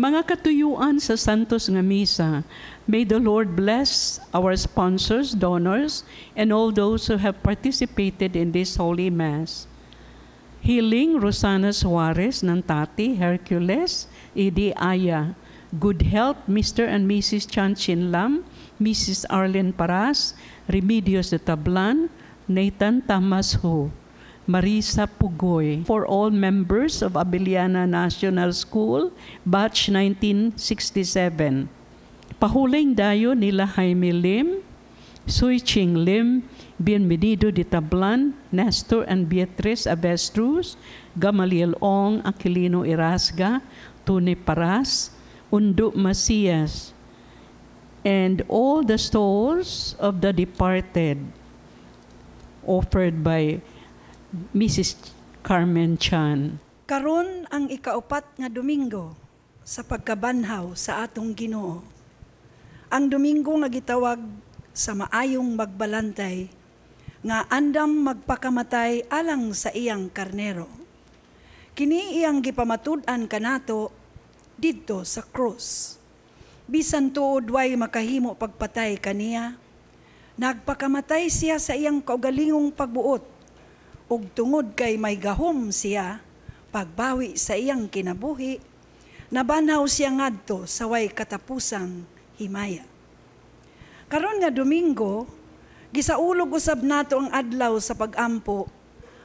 Mga katuyuan sa Santos nga Misa. May the Lord bless our sponsors, donors, and all those who have participated in this Holy Mass. Healing, Rosana Suarez, Nantati, Hercules, Edi Aya. Good health, Mr. and Mrs. Chan Chin Lam, Mrs. Arlene Paras, Remedios de Tablan, Nathan Thomas Ho, Marisa Pugoy. For all members of Abellana National School, Batch 1967. Pahuling dayo nila Jaime Lim, Sui Ching Lim, Bienvenido de Tablan, Nestor and Beatrice Avestruz, Gamaliel Ong, Aquilino Irasga, Tony Paras, Undo Macias, and all the souls of the departed offered by Mrs. Carmen Chan. Karon ang ikaupat nga Domingo sa pagkabanhaw sa atong Ginoo. Ang Domingo nga gitawag sa maayong magbalantay nga andam magpakamatay alang sa iyang karnero. Kini iyang gipamatud-an kanato didto sa krus. Bisan tuod way makahimo pagpatay kaniya, nagpakamatay siya sa iyang kaugalingong pagbuot ug tungod kay may gahom siya pagbawi sa iyang kinabuhi, nabanhaw siya ngadto sa way katapusang himaya. Karon nga Domingo, gisaulog usab nato ang adlaw sa pagampo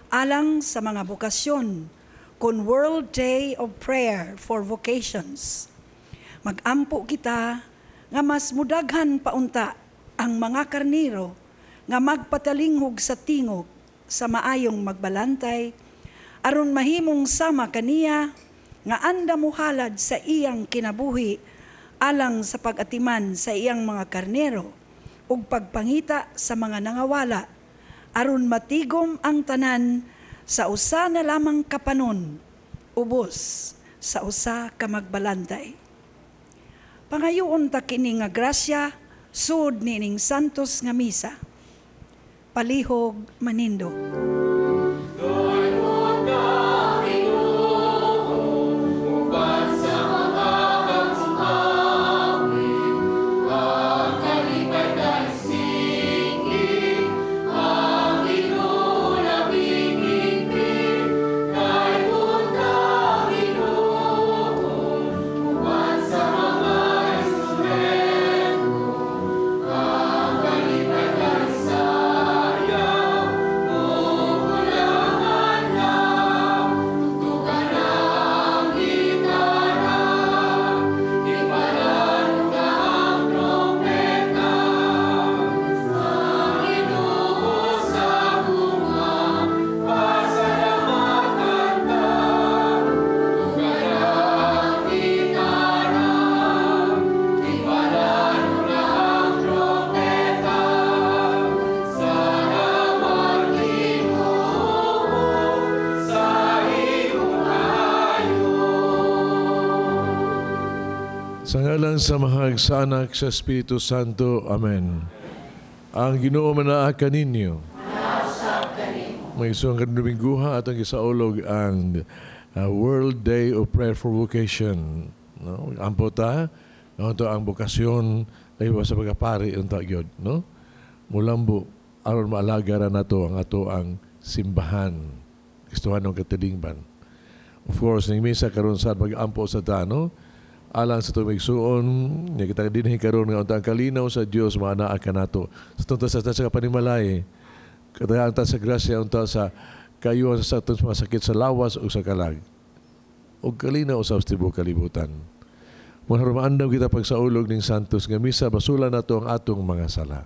alang sa mga bokasyon kon World Day of Prayer for Vocations. Magampo kita nga mas mudaghan paunta ang mga karniro nga magpatalinghog sa tingog sa maayong magbalantay aron mahimong sama kaniya nga andam mohalad sa iyang kinabuhi alang sa pag-atiman sa iyang mga karnero ug pagpangita sa mga nangawala aron matigom ang tanan sa usa na lamang kapanon, ubos sa usa ka magbalantay. Pangayoon ta kini nga grasya sud niining Santos nga Misa. Palihog manindog. Uban sa mga bagong awit, ang kalipay daig singit, ang Ginoo labing higpit, kay punta Ginoo, uban sa mga instrumento, ang kalipay sayaw, ug hulang adlaw, tugtugan ang gitara, ipalaro na ang trompeta, ang Ginoo sa gugma, pasalamatan ta, tugtugan ang gitara, ipalaro na ang trompeta, salamat, Ginoo, sa imong kaayo. Sa ngalan sa Amahang, sa Anak, sa Espiritu Santo. Amen. Ang Ginoo manaa kaninyo. Mga igsoon, karong Domingguha atong gisaulog ang World Day of Prayer for Vocation. No? Ampo ta, unta ang bokasyon ay sa pagkapari unta gyud, no? Mulambo aron maalagaran nato ang ato ang simbahan. Kristohanong katilingban. Of course, ning misa karon sa pag-ampo sa ta, no? Alang sa atong igsuon, nga kita dinhi karon nga unta ang kalinaw sa Dios maanaa kanato. Sa tunta sa panimalay, katagaan ta sa grasya unta sa kaayuhan sa atong mga sakit sa lawas o sa kalag. O kalinaw sa tibuok kalibutan. Mga maandam kita pagsaulog ning Santos nga Misa, basulan nato ang atong mga sala.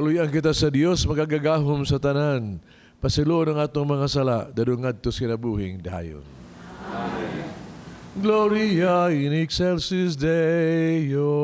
Kaluy-an kita sa Dios makagagahom sa tanan. Pasayloon ang atong mga sala, dadong ngadto sa kinabuhing dayon. Gloria in excelsis Deo.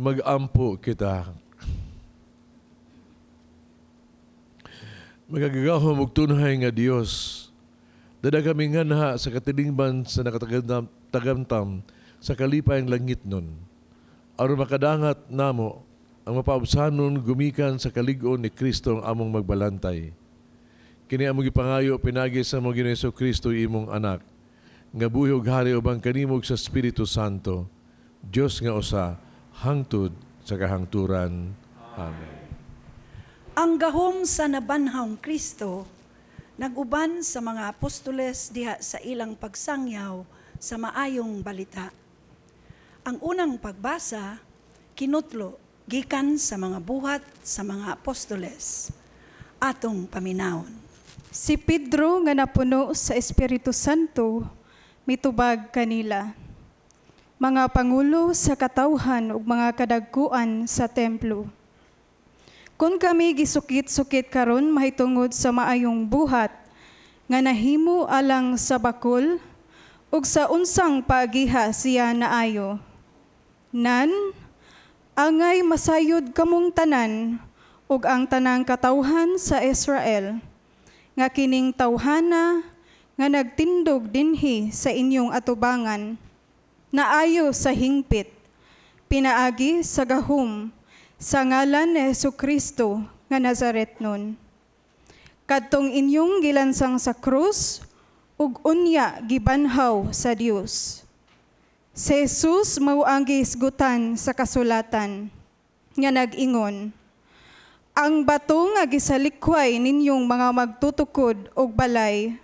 Mag-ampo kita. Makagagahom og tunhay nga Dios. Dada kami nganha sa katilingban sa nakatagamtam sa kalipay ang langit nun. Aron makadangat namo ang mapaubsanon gumikan sa kalig-on ni Kristo ang among magbalantay. Kini among gipangayo pinagi sa among Ginoong Hesukristo imong anak, nga buhi ug hari uban kanimo sa Espiritu Santo, Dios nga usa, hangtod sa kahangturan. Amen. Ang gahom sa nabanhawng Kristo nag-uban sa mga apostoles diha sa ilang pagsangyaw sa maayong balita. Ang unang pagbasa, kinutlo gikan sa mga buhat sa mga apostoles. Atong paminawon. Si Pedro nga napuno sa Espiritu Santo mitubag kanila. Mga pangulo sa katawhan ug mga kadagkuan sa templo. Kung kami gisukit-sukit karon mahitungod sa maayong buhat nga nahimo alang sa bakul ug sa unsang paagiha siya naayo. Nan, angay masayod kamong tanan ug ang tanang katawhan sa Israel nga kining tawhana nga nagtindog dinhi sa inyong atubangan naayo sa hingpit pinaagi sa gahom sa ngalan ni Hesukristo nga Nazaret nun. Kadtong inyong gilansang sa krus ug unya gibanhaw sa Dios. Si Jesus mao ang gihisgutan sa kasulatan nga nag-ingon, ang bato nga gisalikway ninyong mga magtutukod og balay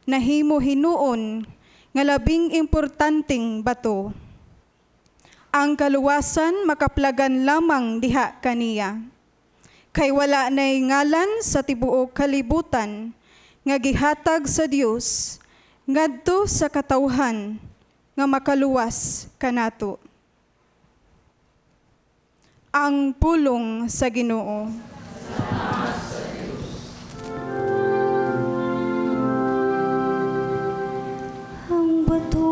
nahimo hinuon nga labing importanteng bato. Ang kaluwasan makaplagan lamang diha kaniya. Kay wala nay ngalan sa tibuok kalibutan nga gihatag sa Dios ngadto sa katawhan nga makaluwas kanato. Ang pulong sa Ginoo. Ang bato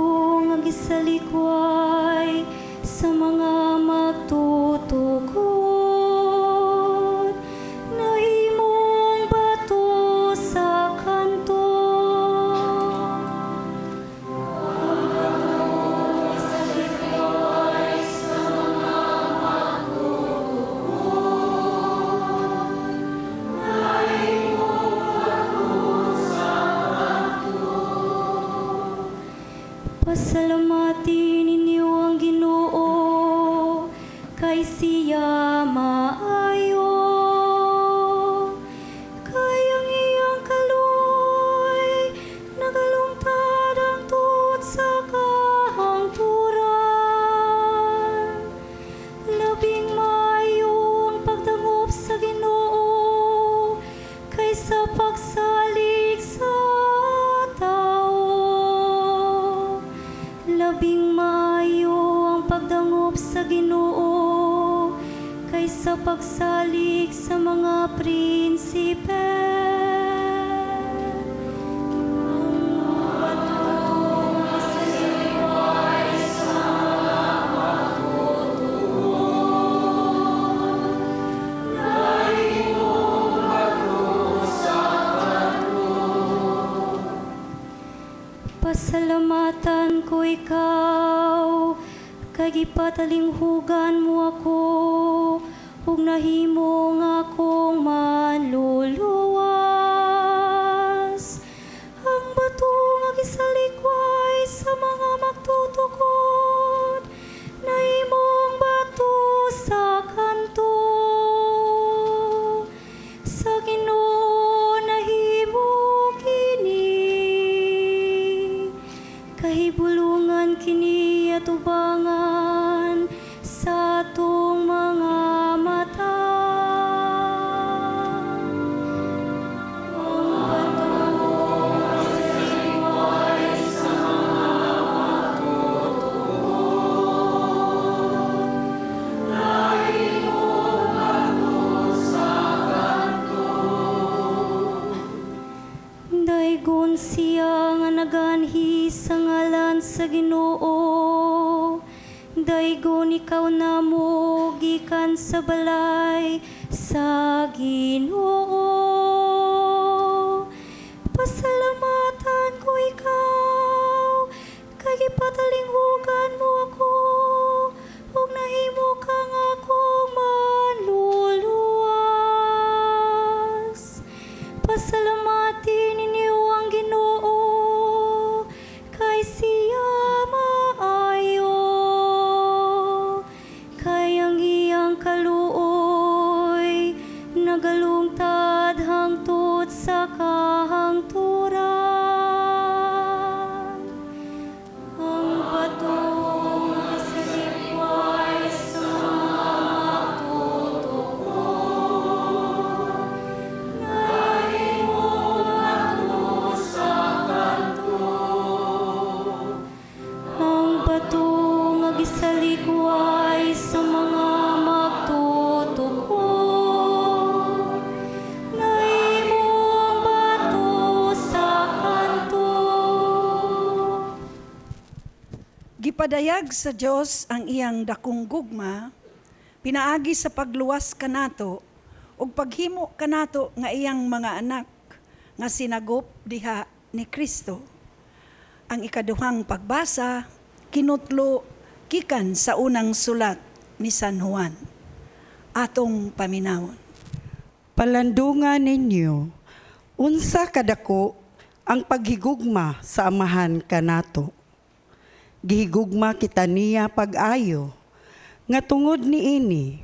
nga gisalikway sa mga magtutukod, nahimong bato sa kanto. Ang bato gisalikway sa mga magtutukod, nahimong bato sa kanto. Pasalamati ninyo ang Ginoo, kay siya maayo. Kay ang iyang kaluoy nagalungtad hangtod sa kahangturan. Labing maayo ang pagdangop sa Ginoo kaysa pagsalig sa tao. Labing maayo ang pagdangop sa Ginoo kaysa pagsalig sa mga prinsipe. Ang bato gisalikway sa mga magtutukod, nahimong bato sa kanto. Pasalamatan ko ikaw, kay gipatalinghugan mo ako, ug nahimo nga akong manluluwas. Ang bato nga gisalikway sa mga magtutukod, nahimong bato sa kanto. Sa Ginoo nahimo kini, kahibulungan kini atubangan sa atong mga mata. Ang bato gisalikway sa mga magtutukod, nahimong bato sa kanto. Daygon siya nga naganhi sa ngalan sa Ginoo. Daygon ikaw namo gikan sa balay sa Ginoo. Pasalamatan ko ikaw, kay gipatalinghugan mo ako, ug nahimo kang akong manluluwas. Pasalamati ninyo ang Ginoo, kay siya maayo. Kay ang iyang kaluoy nagalungtad hangtod sa kahangturan. Ang bato nga gisalikway sa mga magtutukod, nahimong bato sa kanto. Ang bato nga gisalikway sa mga magtutukod, nahimong bato sa kanto. Gipadayag sa Dios ang iyang dakong gugma pinaagi sa pagluwas kanato ug paghimo kanato nga iyang mga anak nga sinagop diha ni Kristo. Ang ikaduhang pagbasa kinutlo gikan sa unang sulat ni San Juan. Atong paminawon. Palandungan ninyo, unsa kadako ang paghigugma sa Amahan kanato. Gihigugma kita niya pag-ayo, nga tungod niini,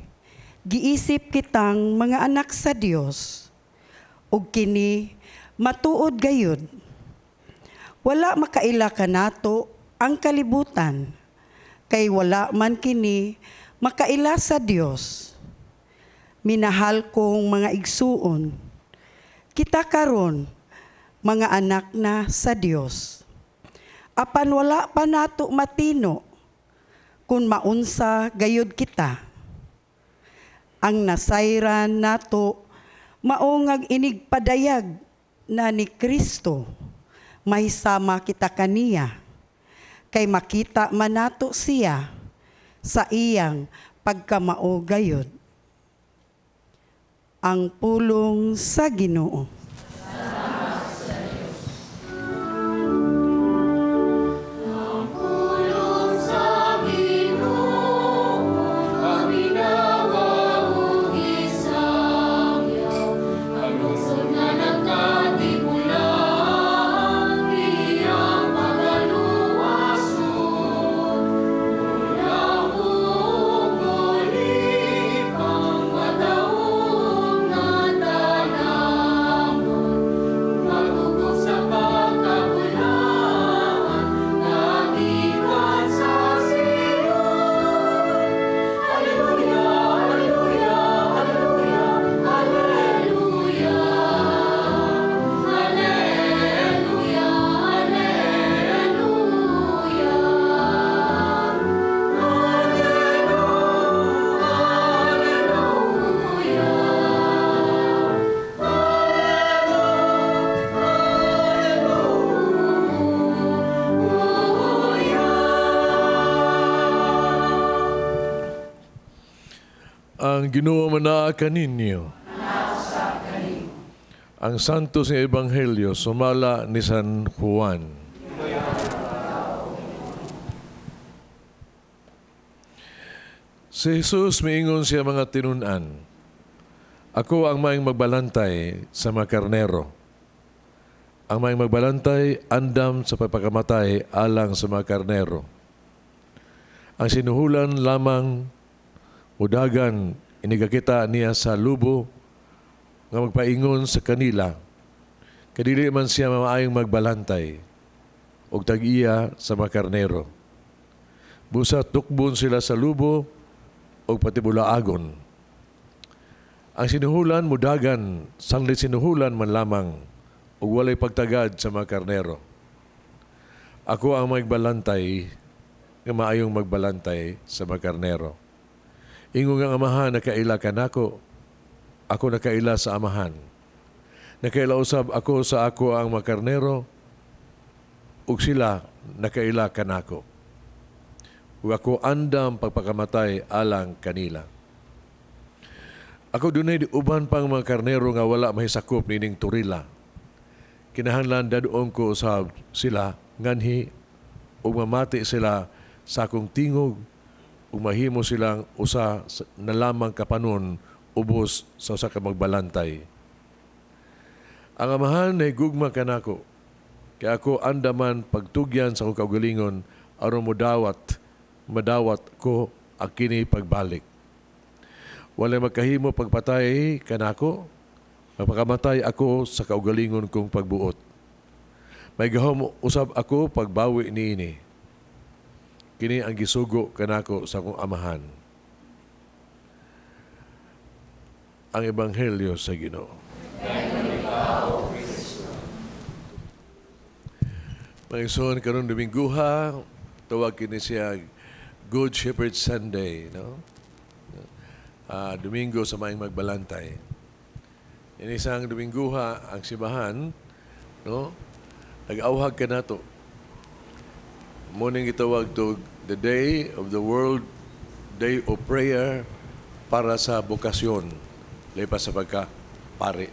giisip kitang mga anak sa Dios. Ug kini matuod gayud. Wala makaila kanato ang kalibutan, kay wala man kini makaila sa Dios. Minahal kong mga igsuon, kita karon mga anak na sa Dios. Apan wala pa nato matino kung maunsa gayud kita. Ang nasayran nato mao nga inigpadayag na ni Kristo, mahisama kita kaniya, kay makita man nato siya sa iyang pagkamao gayud. Ang pulong sa Ginoo. Pulong sa Ginoo, paminawa ug gisangyaw, ang lungsod nga nagkatipulaan, iyang pagaluwason. Unang kulipang madaog nga tanamon, magugop sa pagkabulaan, nagikan sa Sion. Hallelujah, hallelujah, hallelujah, hallelujah, hallelujah, hallelujah, hallelujah, hallelujah. Ang Ginoo manaa kaninyo. Ang Santos nga Ebanghelyo sumala ni San Juan. Si Jesus miingon siya mga tinun-an, "Ako ang maayong magbalantay sa mga karnero. Ang maayong magbalantay andam sa pagpakamatay alang sa mga karnero. Ang sinuhulan lamang mudagan inigakita niya sa lubo nga magpaingon sa kanila, kadili man siya maayong magbalantay og tag-iya sa mga karnero. Busa tukbon sila sa lubo og patibulaagon. Ang sinuhulan mudagan, sanglit sinuhulan man lamang, ug walay pagtagad sa mga karnero. Ako ang magbalantay, nga maayong magbalantay sa mga karnero. Ingon nga ang Amahan nakaila kanako, ako nakaila sa Amahan. Nakaila usab ako sa ako ang mga karnero, ug sila nakaila kanako. Ug ako andam pagpakamatay alang kanila. Ako dunay uban pang mga karnero nga wala mahisakop nining turila. Kinahanglan daduon ko usab sila nganhi ug mamati sila sa akong tingog ug mahimo silang usa na lamang kapanon ubos sa usa ka magbalantay. Ang Amahan ay gugma kanako, kay ako andaman pagtugyan sa akong kaugalingon aron madawat ko ang kini pagbalik. Walay magkahimo pagpatay kanako, magpakamatay ako sa kaugalingon kong pagbuot. May gahom usab ako pagbawi niini. Kini ang gisugo kanako sa akong Amahan." Ang Ebanghelyo sa Ginoo. Mga karon Domingguha, tawag kini siya Good Shepherd Sunday, no? Domingo sa maayong magbalantay. In isang Domingguha ang simbahan, no? Nag-awhag ka nato. Morning gitawag to the Day of the World Day of Prayer para sa bokasyon, lipas sa pagka-pari.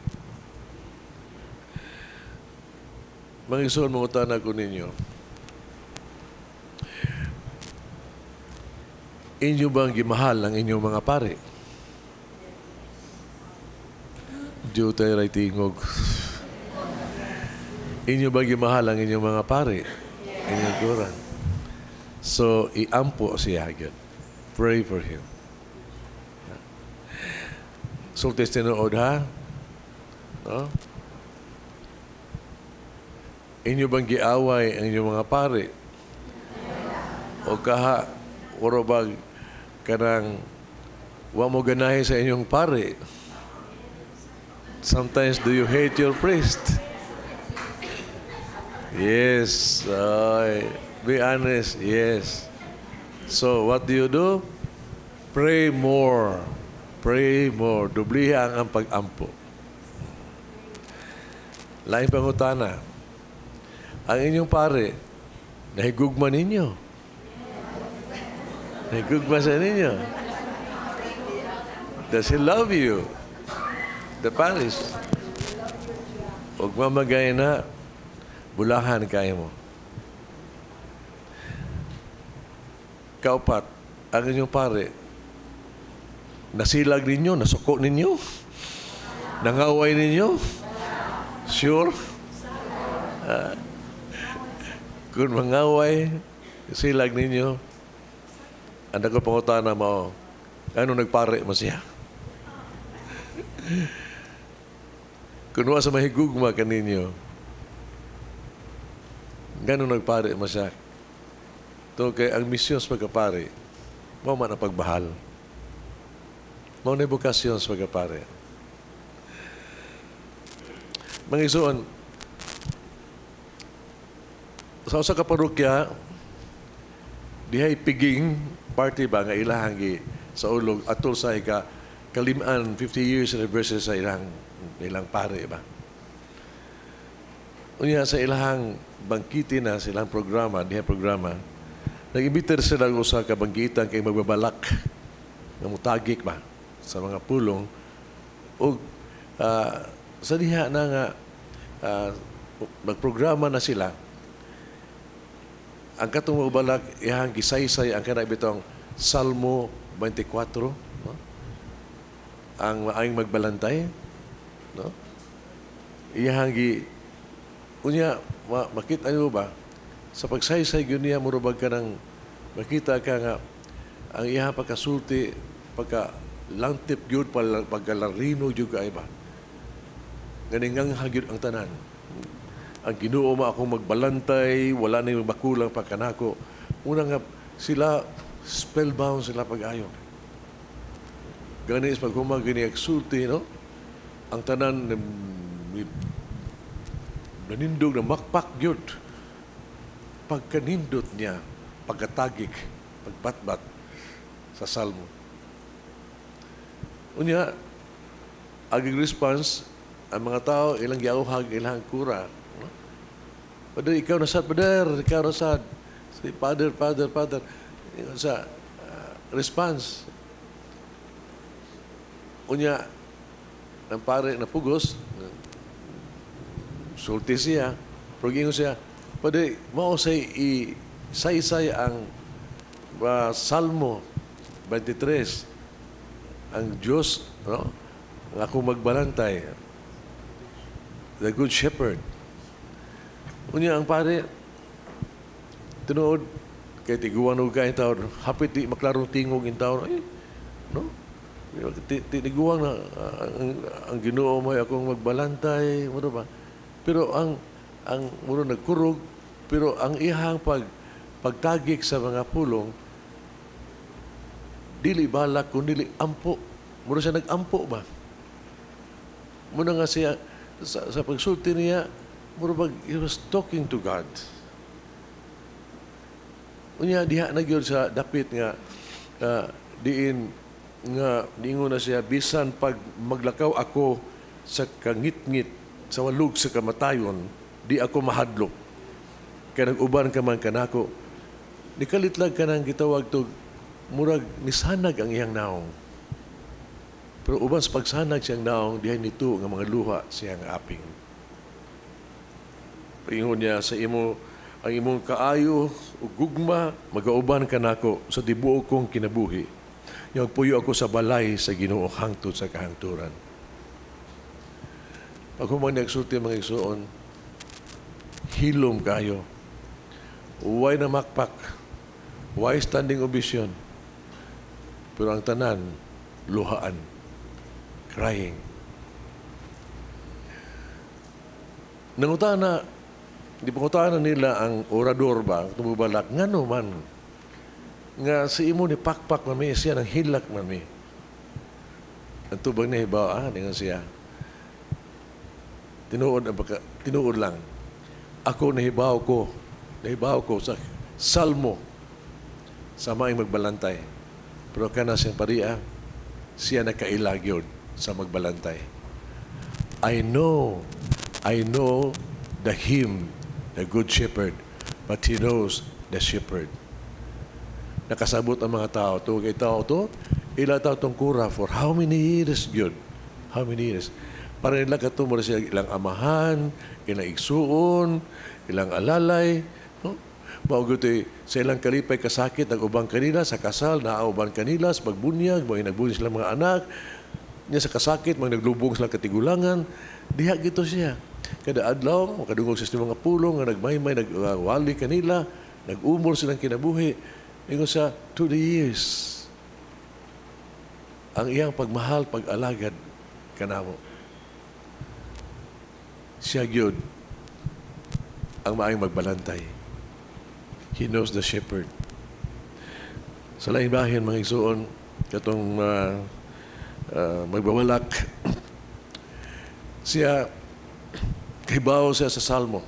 Mga igsoon, mangutana ko ninyo, inyo bang gimahal ang inyong mga pari? Diyo tayo ray tingog. Inyo bang gimahal ang inyong mga pari? Inyong kuran. So, iampo siya agad. Pray for him. Sultis tinuod, ha? No? Inyo bang giaway ang inyong mga pari? O kaha, oro bag kanang wa mo ganahi sa inyong pari? Sometimes, do you hate your priest? Yes. Ay, be honest, yes. So, what do you do? Pray more. Pray more. Dubliha ang pag-ampo. Laing pangutana. Ang inyong pare, nahigugma ninyo? Nahigugma sa ninyo? Does he love you? The parish. Huwag mamagay na, bulahan kaya mo. Kaupat, ang inyong pare, nasilag ninyo, nasuko ninyo, nangaway ninyo, sure? Kung mangaway, silag ninyo, ang ko pangutana mo, ano nagpare mo siya? Kung wa sa mahigugma kaninyo, gano'n nagpare mo siya? To kay ang misyon sa pagkapare, mao man ang pagbahal. Mao na bokasyon sa pagkapare. Mga isuon, sa usa ka parokya, dihay piging party ba nga ilahang gi sa ulog atol sa ika kaliman 50 years anniversary sa ilang pare ba. Unya sa ilahang bangkiti na sa ilang programa, diha programa, nag-imbiter sila og usa ka banggitan kay magbabalak nga mutagik ba sa mga pulong og sa diha na nga magprograma na sila. Ang katong magbalak ihang gisaysay ang kana bitong Salmo 24, no? Ang maayong magbalantay, no? Iyahang gi unya makita niyo ba sa pagsaysay gyud niya murubag ka ng makita ka nga ang iyang pagkasulti pagka langtip gyud pagkalarino gyud kay ba ganingang gyud ang tanan. Ang Ginoo ma akong magbalantay, wala na yung makulang pagkanako. Una nga sila spellbound sila pag-ayo. Gani is pag humag gani agsulti, no? Ang tanan nanindog na makpak gyud. Pagkanindot niya, pagkatagik, pagbatbat sa Salmo. Unya, ang response, ang mga tao, ilang giauhag, ilang kura. No? Father, ikaw na sad, Father, ikaw na sad. Say, Father, Father, Father. Sa response. Unya, ang pare na pugos, sulti siya, pero giingon siya, Father, mao say i-saysay ang Salmo 23, ang Diyos, no? Ang akong magbalantay, the Good Shepherd. Unya ang pare, tinuod, kay tiguan og kain taon, hapit di maklarong tingog in taon, ay, no? Tiguan na, ang Ginoo mo akong magbalantay, muro ba? Pero ang muro nagkurog, pero ang ihang pagtagik sa mga pulong, dili balak kun dili ampo. Muro siya nag-ampo ba? Muna nga siya, sa pagsulti niya, muro bag, he was talking to God. Unya, diha na gyud sa dapit nga, diin nga, diingon na siya, bisan pag maglakaw ako sa kangitngit, sa walog sa kamatayon, di ako mahadlok. Kaya nag-uban ka man kanako. Nikalitlag ka nang gitawag to, murag nisanag ang iyang naong. Pero uban sa pagsanag siyang naong, dihay nito nga mga luha siyang aping. Ingon niya sa imo, ang imong kaayo o gugma, magauban ka nako sa tibuok kong kinabuhi. Nagpuyo ako sa balay sa Ginoo hangtod sa kahangturan. Pag humang nagsulti mga igsuon, hilom kayo. Why na makpak? Why standing ovation? Pero ang tanan, luhaan. Crying. Nangutana, di pangutana nila ang orador ba, tumubalak, ngano man, nga si imo ni pakpak man mi, siya nang hilak man mi. Ang tubag niya, iba, ningon siya. Tinuod, ang pagka, tinuod lang. Ako nahibaw ko sa salmo sa maayong magbalantay. Pero kana siyang pariya, siya nakaila gyud sa magbalantay. I know the hymn, the Good Shepherd, but he knows the shepherd. Nakasabot ang mga tao. To kay tao to, ila tao tong kura for how many years gyud? How many years? Para nila kato mo siya ilang amahan, ilang igsuon, ilang alalay, no? Mao gyud sa ilang kalipay, kasakit, nag-uban kanila sa kasal, naauban kanila sa pagbunyag, mga nagbunyag silang mga anak, niya sa kasakit, mga naglubong silang katigulangan, diha gito siya. Kada adlaw, makadungog siya sa mga pulong, nga nagmaymay, nagwali kanila, nag-umol silang kinabuhi. Ingon sa to the years, ang iyang pagmahal, pag-alagad kanamo. Siya gyud ang maayong magbalantay. He knows the shepherd. Sa laing bahin, mga igsuon, katong magbawalak, siya, kahibaw siya sa Salmo.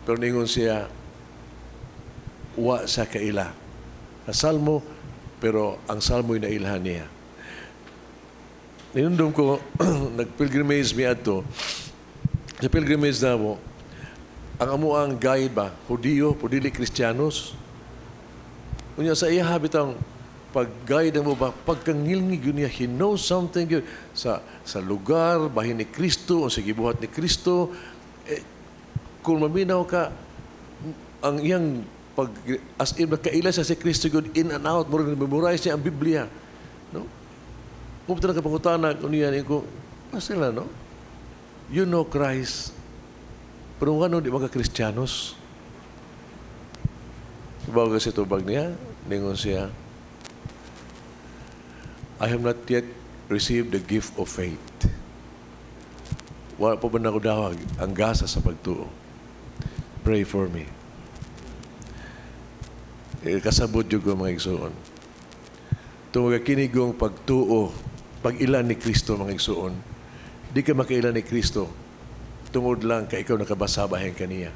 Pero ningon siya, wa sa kaila. Sa Salmo, pero ang Salmo'y nailhan niya. Ninundom ko, nag-pilgrimage mi adto. Sa pilgrimage na mo, ang amo ang guide ba, Hudiyo, pudili Kristiyanos. Unya sa iya habitang pag-guide mo ba, pagkangilngig yun niya, he knows something yun, sa lugar, bahin ni Kristo, o sa gibuhat ni Kristo. Eh, kung maminaw ka, ang iyang pag, as in, nakaila siya si Kristo good in and out, murag memorize niya ang Biblia. No? Kung ka pangutana, kung niya, ko, sila, no? You know Christ. Pero ano, di mga Kristiyanos? Bago kasi tubag niya, ningon siya, "I have not yet received the gift of faith. Wala pa ba nakudawag ang gasa sa pagtuo? Pray for me." Eh, kasabot yun ko, mga igsuon. Tungod kay kinigong pagtuo, pag-ila ni Kristo, mga igsuon, di ka makaila ni Kristo tungod lang kay ikaw nakabasa bahin kaniya.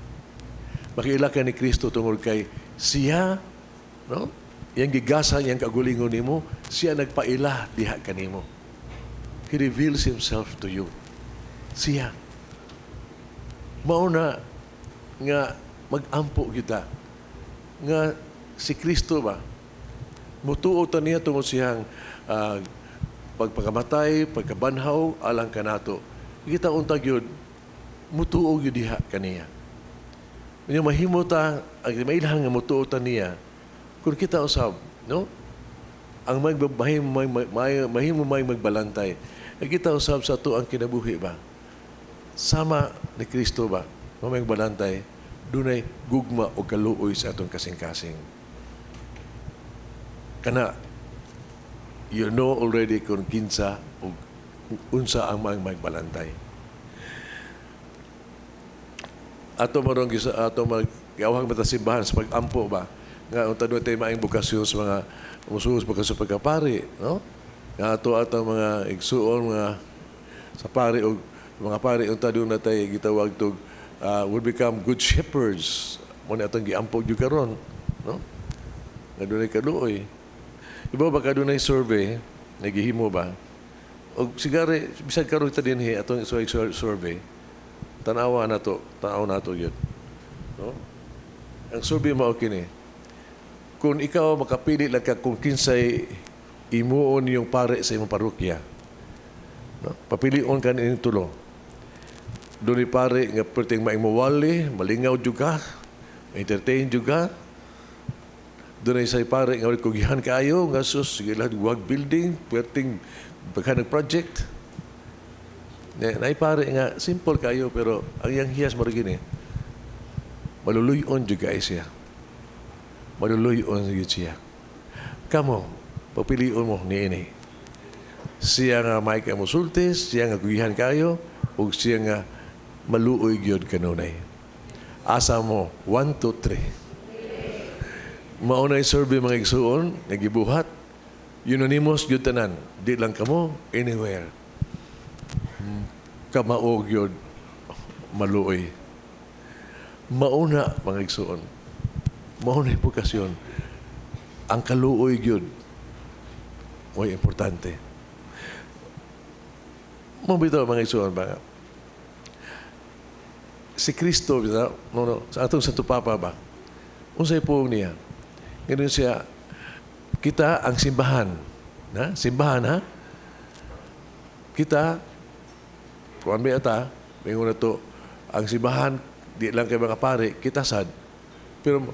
Makaila ka ni Kristo tungod kay siya, no? Yang gigasa niyang kagulingon nimo, siya nagpaila diha kanimo. He reveals himself to you. Siya. Mao na nga mag-ampo kita nga si Kristo ba mutuo ta niya tungod siyang pagpakamatay, pagkabanhaw alang kanato. Kita unta gyud mutuo gyud diha kaniya. Unya mahimo ta ang mailhan nga mutuo ta niya kung kita usab, no? Ang magbahim may, may, mahimo may magbalantay. Ang kita usab sa ato ang kinabuhi ba? Sama ni Kristo ba? May magbalantay, dunay gugma o kaluoy sa atong kasing-kasing. Kana you know already kung kinsa o unsa ang mga magbalantay. Ato marong gisa ato mag gawang mata simbahan sa pag-ampo ba nga unta doon tayo maayong bokasyon sa mga musuhos bokasyon pagkapari, no? Nga ato ato mga igsuon mga sa pari og mga pari unta doon na tayo gitawag tog will become good shepherds mo na atong giampo gyud karon, no? Nga dunay kaluoy. Iba ba ka dunay survey nagihimo ba og sigare bisag karon ta dinhi atong survey, tanawa na to, tanaw na to gyud, no? Ang survey mao kini: kung ikaw makapili lang ka kung kinsay imuon yung pare sa imong parokya, no? Papilion ka nining tulo. Doon ni pare nga perting maing mawali, malingaw jud ka, entertain jud ka. Doon ay say pare nga kugihan kaayo nga sus sige lang wag building, perting pagka project. Na naay pare nga simple kayo pero ang iyang hiyas mo gini. Maluluyon jud kaayo siya. Maluluyon jud siya. Kamo, papilion mo niini. Siya nga may ka musulti, siya nga kugihan kayo, ug siya nga maluoy gyud kanunay. Asa mo? 1, 2, 3. Mao na survey, mga igsuon, nagibuhat. Unanimous gyud tanan. Di lang kamo, anywhere. Kamao gyud maluoy. Mauna, mga igsuon. Mauna yung bokasyon. Ang kaluoy gyud mo'y importante. Mao bitaw, mga igsuon ba? Si Kristo, bitaw, no, sa atong Santo Papa ba? Unsay puong niya? Ganun siya, kita ang simbahan. Na? Simbahan, ha? Kita, kuan ba ata, mingon na to, ang simbahan, di lang kay mga pare, kita sad. Pero,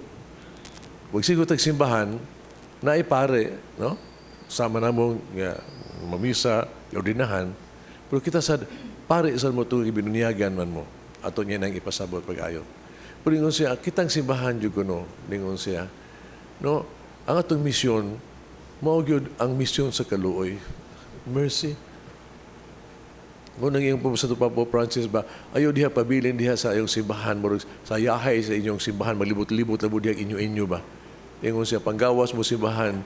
wag sigo tag simbahan, na pare, no? Sama na mong nga, mamisa, ordinahan, pero kita sad, pare sad mo itong ibinunyagan man mo. Ato niya nang ipasabot pag-ayo. Pero ingon siya, kitang simbahan jud kuno, ningon siya, no, ang atong misyon, mao gyud ang misyon sa kaluoy. Mercy. Kung nang iyong sa Papa Francis ba, ayo diha pabilin diha sa iyong simbahan, murag sa yahay sa inyong simbahan, maglibot-libot na mo diha inyo-inyo ba. Ingon siya, panggawas mo simbahan,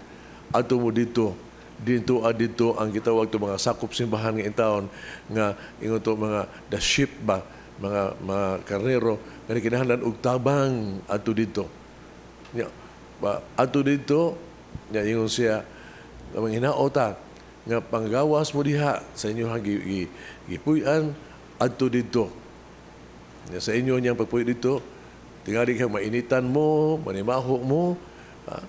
adto mo dito, dito dito ang gitawag to mga sakop simbahan nga taon nga ingon to mga the sheep ba, mga karnero nga kinahanglan og tabang adto dito. Nya, ba adto dito nya ingon siya nga mga hinaota nga panggawas mo diha sa inyong gipuy-an adto dito. Nya sa inyo niyang pagpuyo dito, tingali ka mainitan mo, manimaho mo, ha?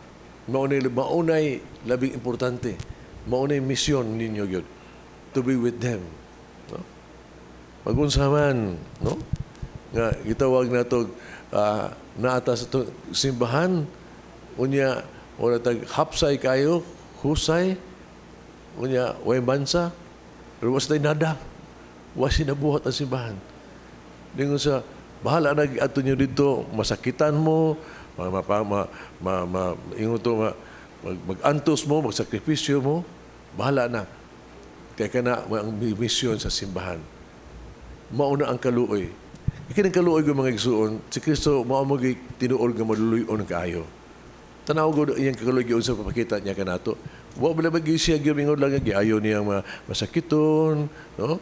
Maunay labing importante, maunay misyon ninyo gyud to be with them. No? Magunsa man, no? Nga gitawag nato naata sa to, simbahan unya wala tag hapsay kayo, husay, unya way bansa, pero was tay nada. Wa sinabuhat ang simbahan. Dingon sa bahala na ato nyo dito, masakitan mo, ma, ma, ma, ma, ma, ingon to, ma, mag-antos mo, magsakripisyo mo, bahala na. Kaya ka na ang misyon sa simbahan. Mauna ang kaluoy. Kaya ang kaluoy ko, mga igsuon, si Kristo mao mo tinuod nga maluluyon kaayo. Tanaw ko iyang kaluoy gyud sa papakita niya kanato. Wa ba ba siya gyud ingon lang nga giayo niya ang mga masakiton, no?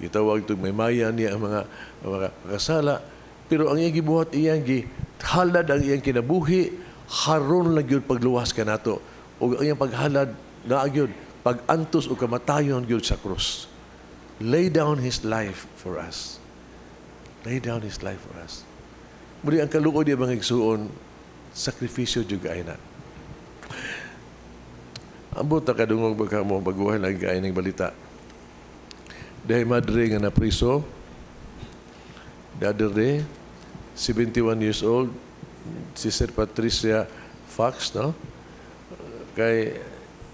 Gitawag tog may maya niya ang mga kasala. Pero ang iyang gibuhat, iyang gihalad ang iyang kinabuhi haron lang gyud pagluwas kanato. Ug ang iyang paghalad naa gyud pag-antos o kamatayon gyud sa krus. Lay down His life for us. Lay down His life for us. Muli ang kaluoy niya, mga igsuon, sakripisyo jud kaayo na. Ambot na kadungog baka mo baguhan lang kay ning balita. Dahil madre nga napriso, the other day, 71 years old, Sister Patricia Fox, no? Kay,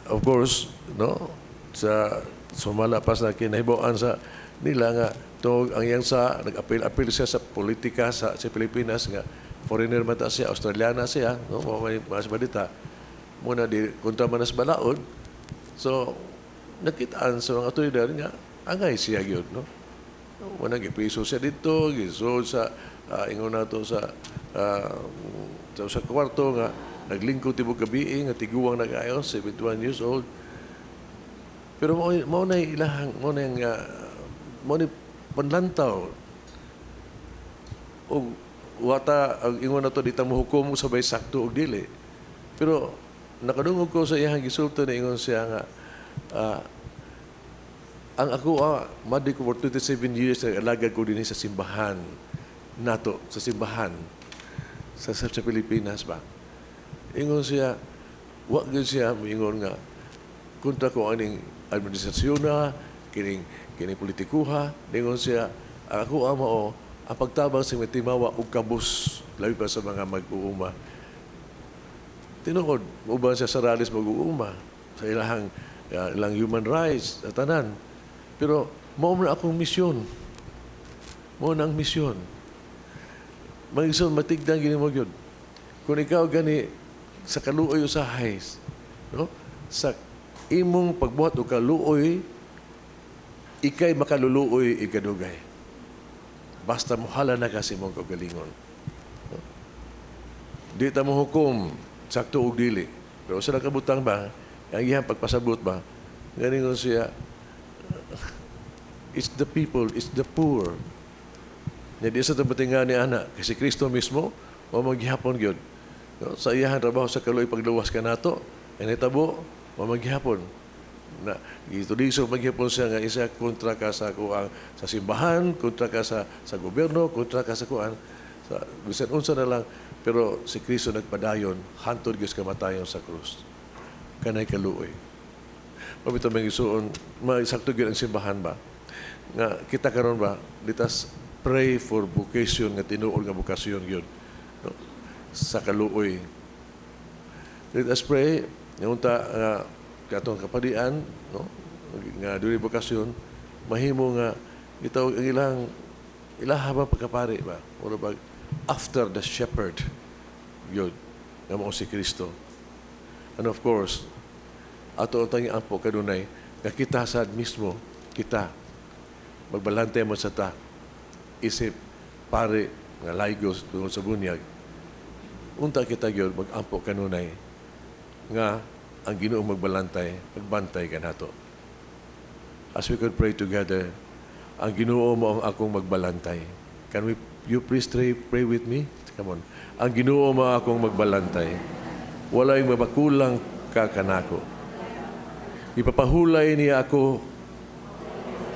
of course, no, sa sumala pa sa kinahibaw-an sa nila nga tungod ang iyang sa nag-apil-apil siya sa politika sa Pilipinas nga foreigner man ta siya, Australiana siya, no, mao may mga balita. Muna di kontra man sa balaod. So nakitaan sa mga otoridad nga angay siya gyud, no. Wala gipriso siya dito, gisulod sa ingon nato sa kwarto nga naglingkod tibok gabi nga tiguang nag-ayo, 71 years old. Pero mao na ilahang mao na mao ni panlantaw. Og wata ang ingon nato di ta mohukom sa bay sakto og dili. Pero nakadungog ko sa iyang gisulti na ingon siya nga ang ako madre ko for 27 years nag-alagad ko dinhi sa simbahan nato, sa simbahan sa Pilipinas ba. Ingon siya, wa gyud siya moingon nga kontra ko aning administrasyon na kining kining politikuha. Ingon siya, ang ako ama o ang pagtabang sa mga timawa og kabus, labi pa sa mga mag-uuma. Tinuod, uban siya sa rallies mag-uuma sa ilahang ilang human rights sa tanan. Pero mao man akong misyon. Mao na ang misyon. Mga igsoon, matigdan gini mo gyud. Kung ikaw gani sa kaluoy usahay, no? Sa imong pagbuhat og kaluoy, ikay makaluluoy ikadugay. Basta mohala na kasi imong kaugalingon. No? Di ta mo hukom sakto og dili. Pero sa nakabutang ba, ang iyang pagpasabot ba, ganingon siya, it's the people, it's the poor. Nya di sa patinga ni ana kay si Kristo mismo mao man gihapon gyud. No, sa iyahang trabaho sa kaluoy pagluwas kanato, ay nahitabo mao man gihapon na gitulisok man gihapon siya nga isa kontra ka sa kuang sa simbahan, kontra ka sa gobyerno, kontra ka sa kuan sa bisan unsa na lang, pero si Kristo nagpadayon hantod gyud sa kamatayon sa krus. Kanay kaluoy. Mao bitaw, mga igsuon, maisakto gyud ang simbahan ba? Nga kita karon ba, let us pray for vocation nga tinuod nga bokasyon gyud. No? Sa kaluoy. Let us pray nga unta nga katong kapadian, no? Nga dili bokasyon mahimo nga gitawag ang ilang ilaha ba pagkapari ba? Mura bag after the shepherd gyud nga mao si Kristo. And of course, ato ang tanging ampo kanunay nga kita sad mismo kita magbalantay mo sa ta isip pare nga laygos tungod sa bunyag, unta kita gyud magampo kanunay nga ang Ginoo magbalantay, magbantay kanato. As we could pray together, ang Ginoo mao ang akong magbalantay. Can we you please pray, pray with me? Come on. Ang Ginoo mao akong magbalantay. Walay mabakulang ka kanako. Ipapahulay niya ako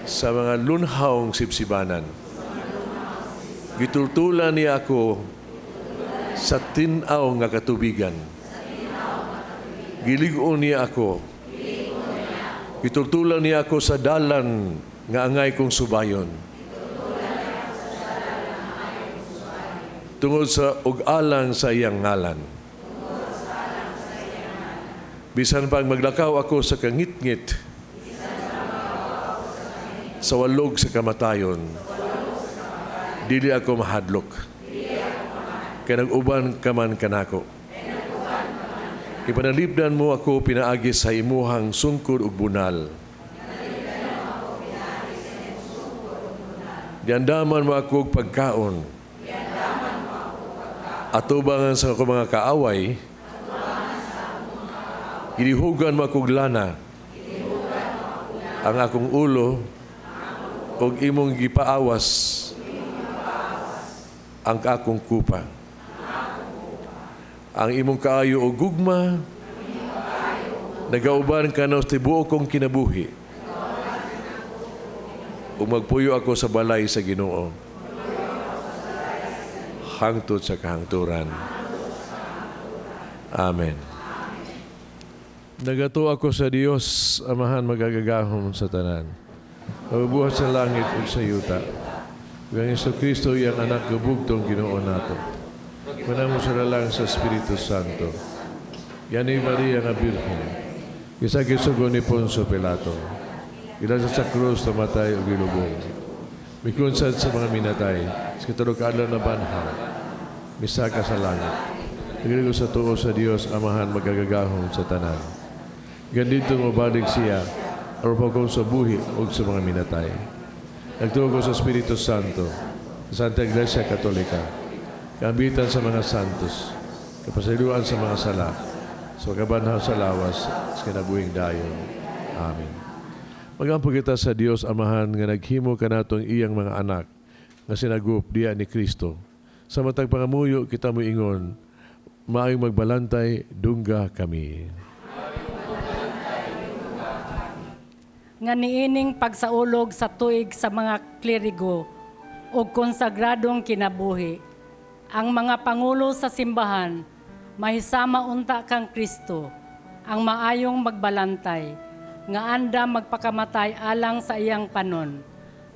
sa mga lunhawng sibsibanan. Gitultulan niya ako sa tin-aw nga katubigan. Gilig-on niya ako. Gitultulan niya ako sa dalan nga angay kong subayon. Tungod sa ug alang sa iyang ngalan. Bisan pang maglakaw ako sa kangitngit sa walog sa kamatayon, dili ako mahadlok. Kay nag-uban ka man kanako. Ipanalipdan mo ako pinaagi sa imuhang sungkod ug bunal. Giandaman mo ako og pagkaon. Atubangan sa akong mga kaaway, gilihugan mo akong lana, ang akong ulo, ug imong gipaawas ang akong kupa. Ang imong kaayo o gugma, nagauban kanato sa tibuok kong kinabuhi. Ug magpuyo ako sa balay sa Ginoo hangtod sa kahangturan. Amen. Nagatuo ako sa Dios, Amahan makagagahom sa tanan, nagbuhat sa langit ug sa yuta. Ug ang Hesus Kristo, iyang anak gabugtong Ginoo nato. Manamo sa lalang sa Espiritu Santo. Gianhi ni Maria nga Birhen. Gisakit sugo ni Poncio Pilato. Gilansa sa krus, namatay o gilubong. Mikunsad sa mga minatay. Sa ikatulo ka adlaw nabanhaw. Misaka sa langit. Nagaligo sa tuo sa Dios, Amahan makagagahom sa tanan. Gandito mobalik siya, aron paghukom sa buhi ug sa mga minatay. Nagtuo ko sa Espiritu Santo, sa Santa Iglesia Katolika, kaambitan sa mga santos, kapasayloan sa mga sala, sa pagkabanhaw sa lawas, sa kinabuhing dayon. Amen. Magampo kita sa Dios Amahan nga naghimo kanatong iyang mga anak nga sinagup diha ni Kristo. Sa matag pangamuyo kita moingon, maayong magbalantay, dungga kami. Nga niining pagsaulog sa tuig sa mga klerigo ug konsagradong kinabuhi. Ang mga pangulo sa simbahan mahisama unta kang Kristo, ang maayong magbalantay, nga anda magpakamatay alang sa iyang panon.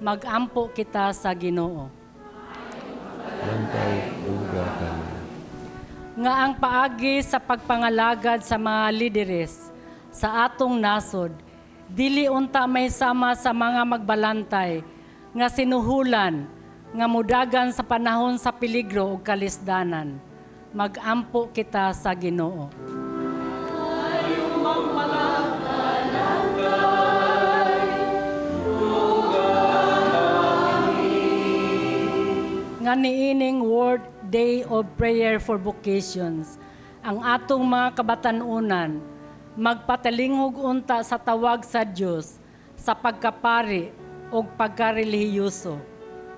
Magampo kita sa Ginoo. Bantay, dungga kami. Nga ang paagi sa pagpangalagad sa mga lideres sa atong nasod, dili unta may sama sa mga magbalantay nga sinuhulan nga mudagan sa panahon sa peligro ug kalisdanan. Magampo kita sa Ginoo. Nga niining World Day of Prayer for Vocations, ang atong mga kabatan-unan magpatalinghog unta sa tawag sa Dios sa pagkapari o pagkarelihiyoso.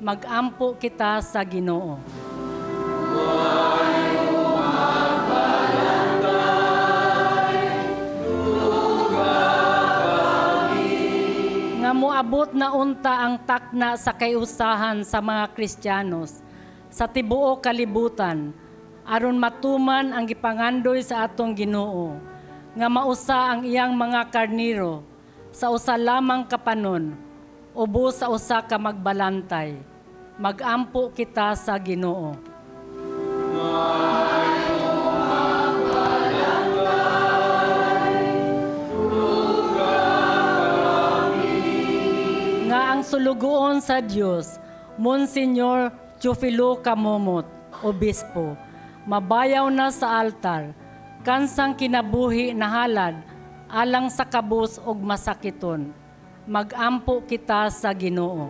Magampo kita sa Ginoo. Nga moabot na unta ang takna sa kayusahan sa mga Kristiyanos sa tibuok kalibutan aron matuman ang gipangandoy sa atong Ginoo nga mausa ang iyang mga karniro sa usa lamang kapanon ubo sa usa ka magbalantay. Magampo kita sa Ginoo. Nga ang sulugoon sa Dios, Monsignor Teofilo Camomot, Obispo, mabayaw na sa altar, kansang kinabuhi na halad, alang sa kabus ug masakiton. Magampo kita sa Ginoo.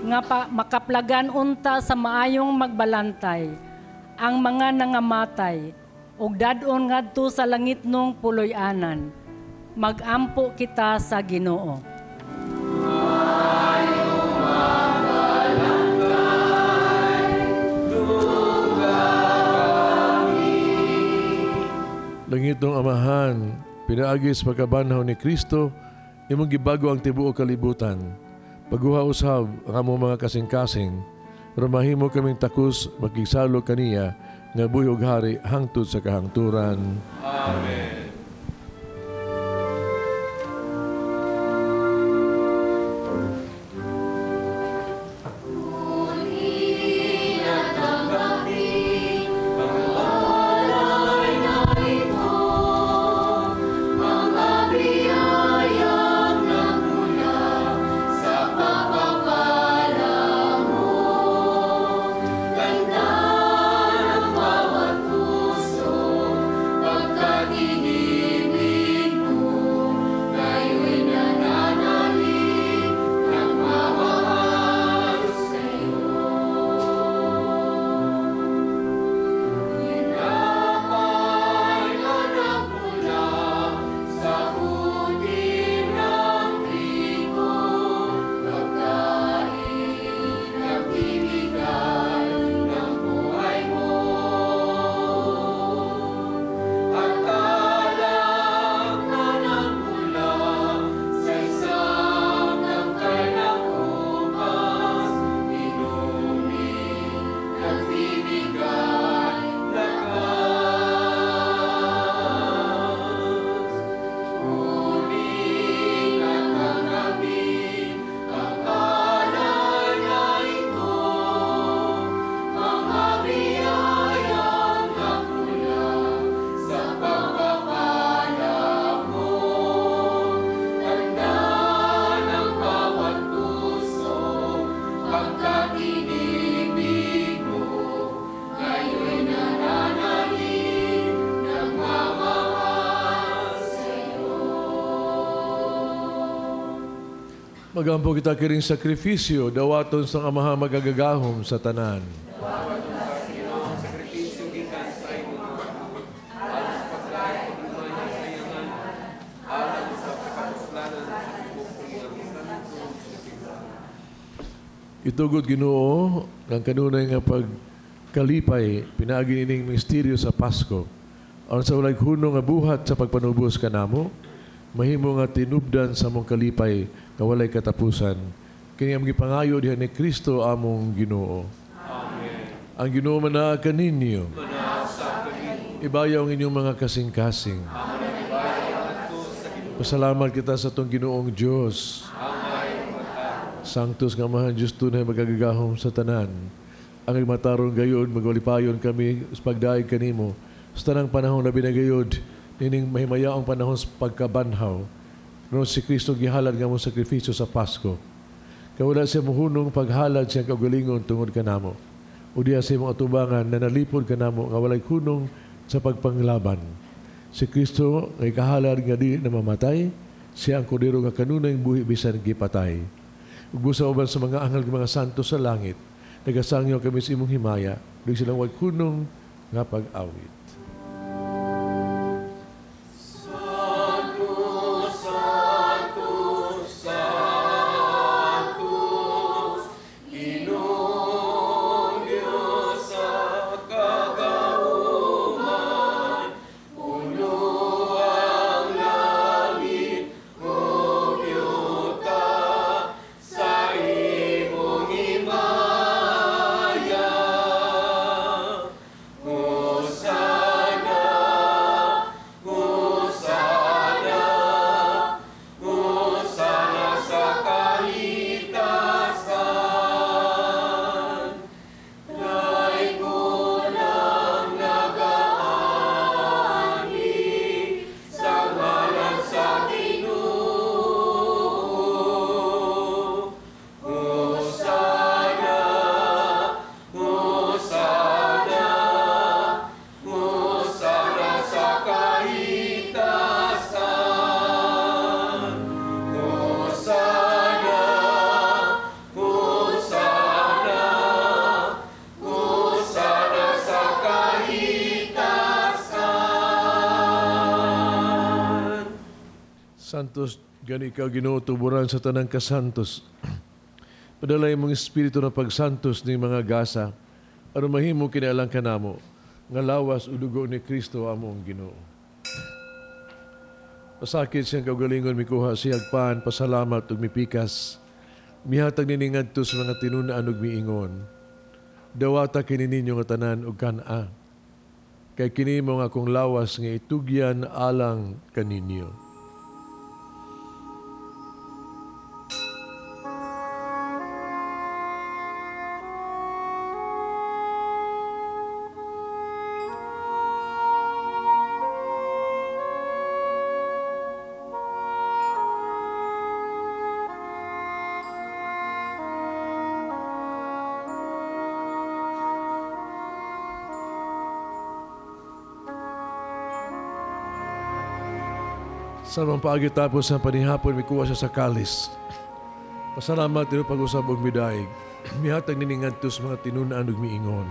Nga pa, makaplagan unta sa maayong magbalantay ang mga nangamatay ug dad-on ngadto sa langitnong puloy-anan. Magampo kita sa Ginoo. Langitong Amahan, pinaagi sa pagkabanhaw ni Kristo, imong gibago ang tibuok kalibutan. Paguha usab ang among mga kasing-kasing, pero mahimo kaming takos makigsalo kaniya nga buhi ug hari hangtod sa kahangturan. Amen. Magampo kita kiring sakripisyo, dawaton sa Amahan magagagahom sa tanan. Itugod Ginoo ng kanunay nga pagkalipay pinaagi ining misteryo sa Pasko. Aron sa walay hunong nga buhat sa pagpanubos kanamo, mahimo nga tinubdan sa among kalipay nga walay katapusan. Kini among gipangayo diha ni Kristo among Ginoo. Amen. Ang Ginoo manaa kaninyo. Ibayaw ang inyong mga kasing-kasing. Pasalamat kita sa atong Ginoong Dios. Sanctus nga Amahan Diyos tunay magagagahom sa tanan. Ang matarong gayod, magwalipayon kami sa pagdaig kanimo. Sa tanang panahon labi na gayod, nining mahimayaong panahon sa pagkabanhaw. No si Kristo gihalad nga mong sakripisyo sa Pasko. Kawala siya muhunong paghalad siyang kaugalingon tungod kanamo. O diya sa imong atubangan na nalipod kanamo nga walay hunong sa pagpanglaban. Si Kristo nga ikahalad nga di na mamatay, siya ang kordero nga kanunay buhi bisan gipatay. Ug busa uban sa mga anghel mga santo sa langit, nagasangyo kami sa imong himaya, ug silang way hunong nga pag-awit. Santos, gani ikaw Ginoo tuburan sa tanang kasantos. Padala imong espiritu na pagsantos ning mga gasa aron mahimo kini alang kanamo nga lawas ug dugo ni Kristo among Ginoo. Pasakit siyang kaugalingon mikuha siyag pan, pasalamat ug mipikas. Mihatag nini ngadto sa mga tinun-an ug miingon. Dawata kini ninyo nga tanan ug kan-a. Kay kini mao ang akong lawas nga itugyan alang kaninyo. Sa mga paagi tapos sa panihapon, mikuha siya sa kalis. Pasalamat ino pag-usab og midaig. Mihatag nini ngadto sa mga tinun-an ug miingon.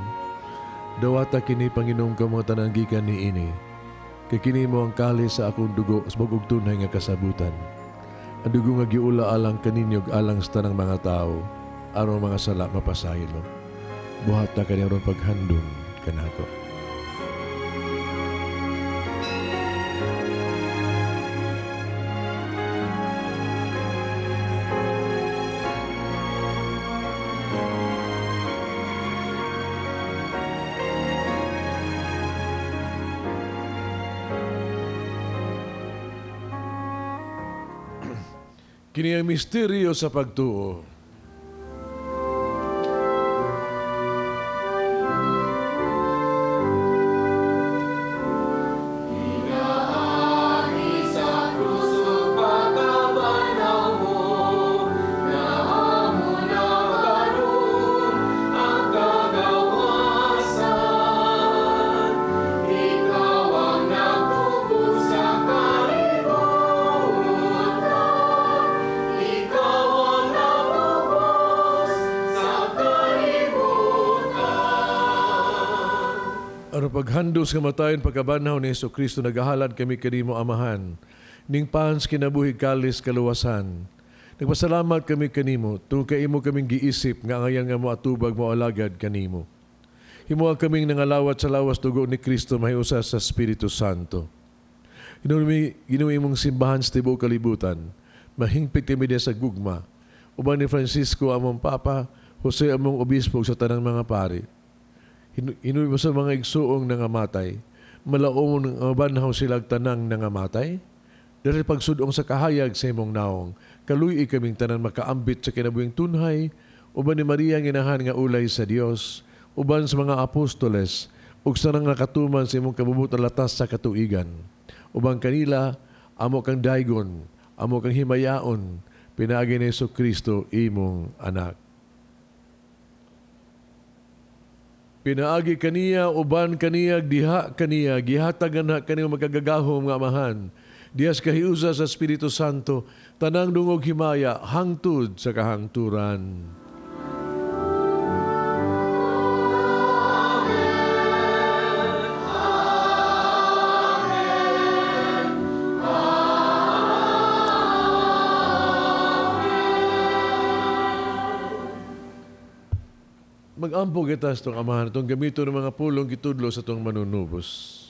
Dawata kini Panginoon ka mga tanan gikan niini. Kay kini mo ang kalis sa akong dugo sa bag-ong tunay nga kasabutan. Ang dugo nga giula alang kaninyo ug alang sa tanang mga tao, aron mga sala mapasaylo. Buhata kani aron paghandom kanako. Kini ang misteryo sa pagtuo. Pinaagi sa krus ug pagkabanhaw mo, naamo na karon ang kagawasan. Ikaw ang nagtubos sa kalibutan. Ikaw ang nagtubos sa kalibutan. Aron paghandom sa kamatayon pagkabanhaw ni Hesus Kristo, nagahalad kami kanimo Amahan. Ning pans kinabuhi kalis kaluwasan. Nagpasalamat kami kanimo tungod kay imo kaming giisip nga angayan nga moatubag moalagad kanimo. Himoa kaming nangalawat sa lawas dugo ni Kristo mahiusa sa Espiritu Santo. Ginoo imong simbahan sa tibuok kalibutan. Mahingpit kami diha sa gugma. Uban ni Francisco among Papa, Jose among Obispo sa tanang mga pari. Hinuy mo sa mga igsuong nangamatay, malaomon nga mabanhaw sila tanang nangamatay. Dahil pagsudong sa kahayag sa imong naong, kaluy kaming tanan makaambit sa kinabuhing tunhay, uban ni Maria ang inahan nga ulay sa Dios, uban sa mga apostoles, ug sa nang nakatuman sa imong kabubutan latas sa katuigan. Uban kanila, amo kang daygon, amo kang himayaon, pinaagi ni Hesus Kristo imong anak. Pinaagi kaniya, uban kaniya, diha kaniya, gihatagan na kaniya magkagagahom nga amahan. Dihas kahiusa sa Espiritu Santo, tanang dungog himaya, hangtod sa kahangturan. Mag-ampo kita sa itong amahan, itong gamito ng mga pulong gitudlo sa itong manunubos.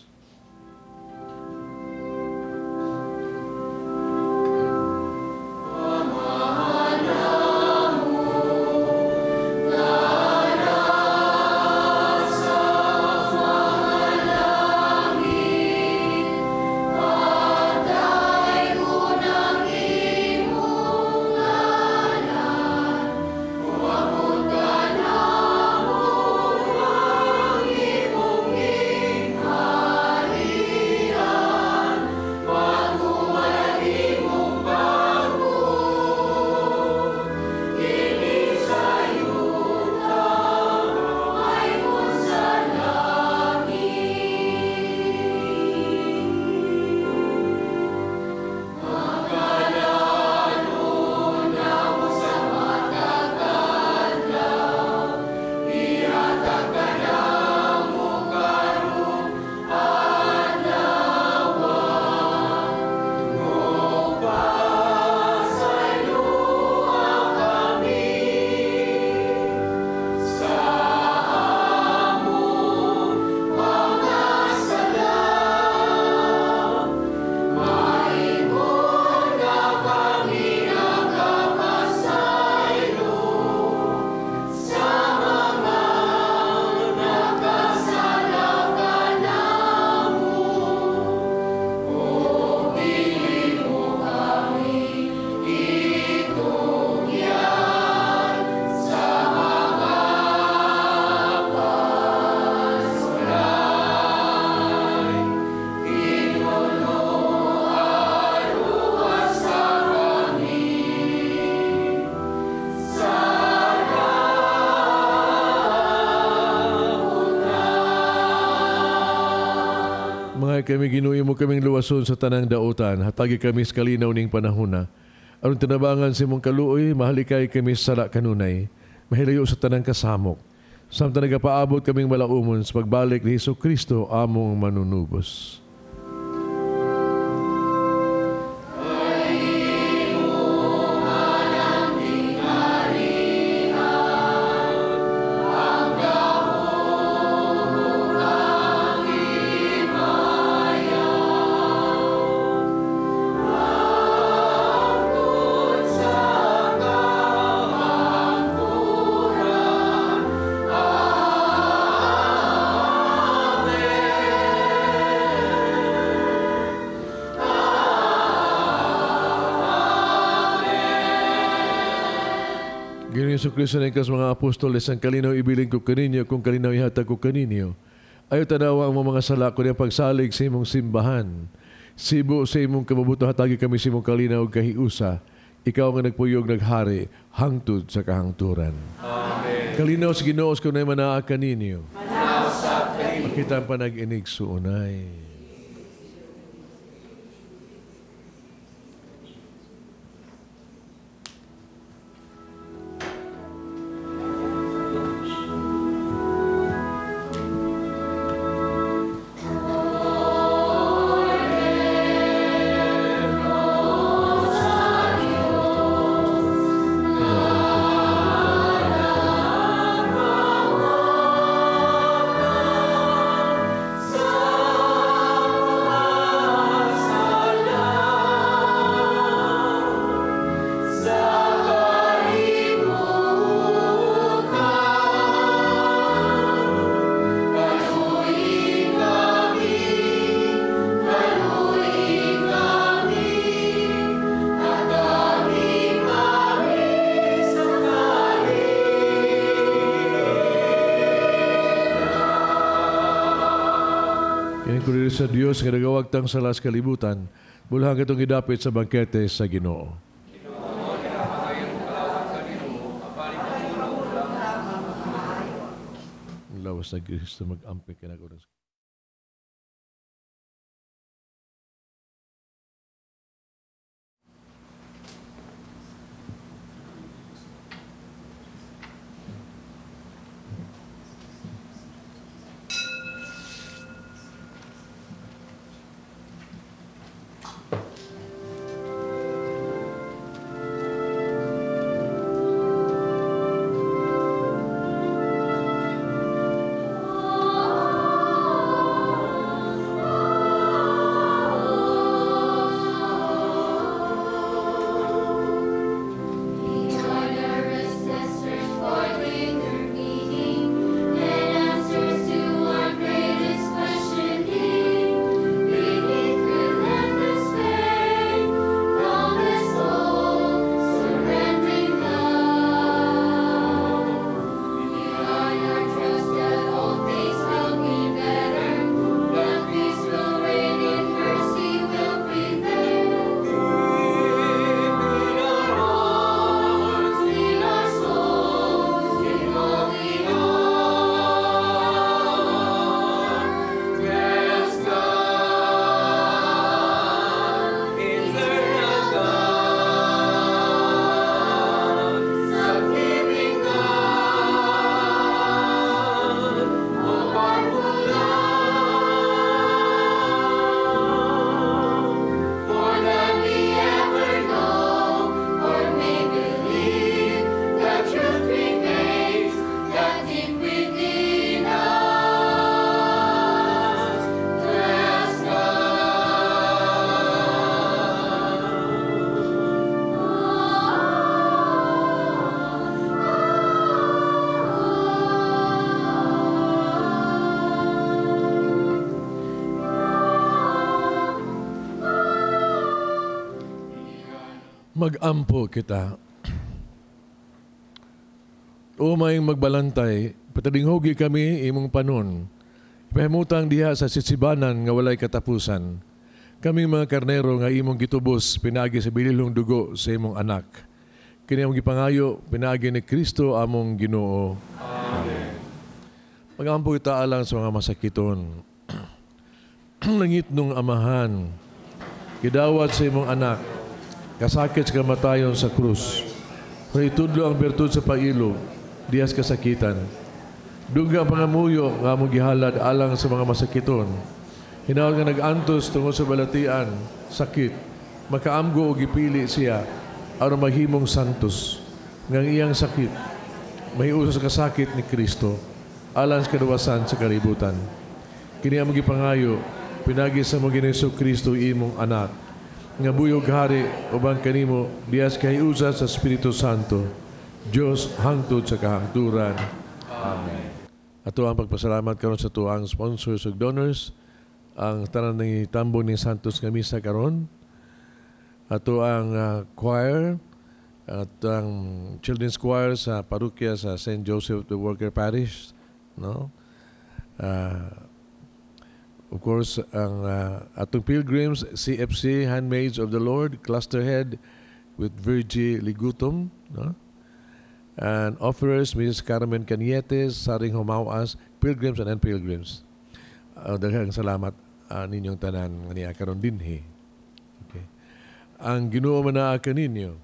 kami Ginoo, imo kaming luwason sa tanang dautan. Hatagi kami sa kalinaw ning panahona. Aron tinabangan sa imong kaluoy, mahalikay kami sa sala kanunay. Mahilayo sa tanang kasamok. Samtang nagapaabot kaming malaumon sa pagbalik ni Hesus Kristo among manunubos. Ginoong Hesus Kristo na ikas mga apostoles, ang kalinaw ibilin ko kaninyo, kung kalinaw ihatag ko kaninyo. Ayaw tanawa ang mga sala ko niyang pagsalig sa imong simbahan. Sibo sa imong kabubuto, hatagi kami sa imong kalinaw ug kahiusa. Ikaw nga nagpuyog naghari, hangtod sa kahangturan. Amen. Kalinaw sa Ginoo sa kunay manaa kaninyo. Makita ang panag-inig suunay. Kini sa Dios nga nagawagtang sa las kalibutan, bulhang itong gidapit sa bangkete sa Ginoo. Lawas na Kristo mag-ampik ka na. Magampo kita. O maing magbalantay, patadinghogi kami imong panon. Ipahimutang diha sa sisibanan nga walay katapusan. Kaming mga karnero nga imong gitubos, pinaagi sa bililong dugo sa imong anak. Kini among gipangayo, pinaagi ni Kristo among Ginoo. Amen. Magampo kita alang sa mga masakiton. Langit nung Amahan, gidawat sa imong anak, kasakit sa kamatayon sa krus. Itudlo ang bertud sa pag-ilo, dihas kasakitan. Dungga ang pangamuyo nga among gihalad alang sa mga masakiton. Hinaot nga nag-antos tungod sa balatian, sakit, makaamgo o gipili siya aron mahimong santos nga ang iyang sakit mahiusa sa kasakit ni Kristo alang sa kaluwasan sa kalibutan. Kini among gipangayo pinagi sa among Ginoong Kristo, imong anak, nga buhi ug hari uban kanimo dihas kahiusa sa Espiritu Santo, Dios hangtod sa kahangturan. Amen. Ato ang pagpasalamat karon sa tuang sponsors ug donors, ang tanan ni tambong ni Santos nga misa karon, ato ang choir at ang children's choir sa parokya sa St. Joseph the Worker Parish, no? Of course, ang atong pilgrims, CFC, Handmaids of the Lord, Cluster Head with Virgie Ligutom, no? And offerers, Mrs. Carmen Canietes, Saring Humawas, pilgrims and non-pilgrims. Daghang salamat ninyong tanan nga niya karon dinhi. Okay. Ang Ginoo manaa kaninyo.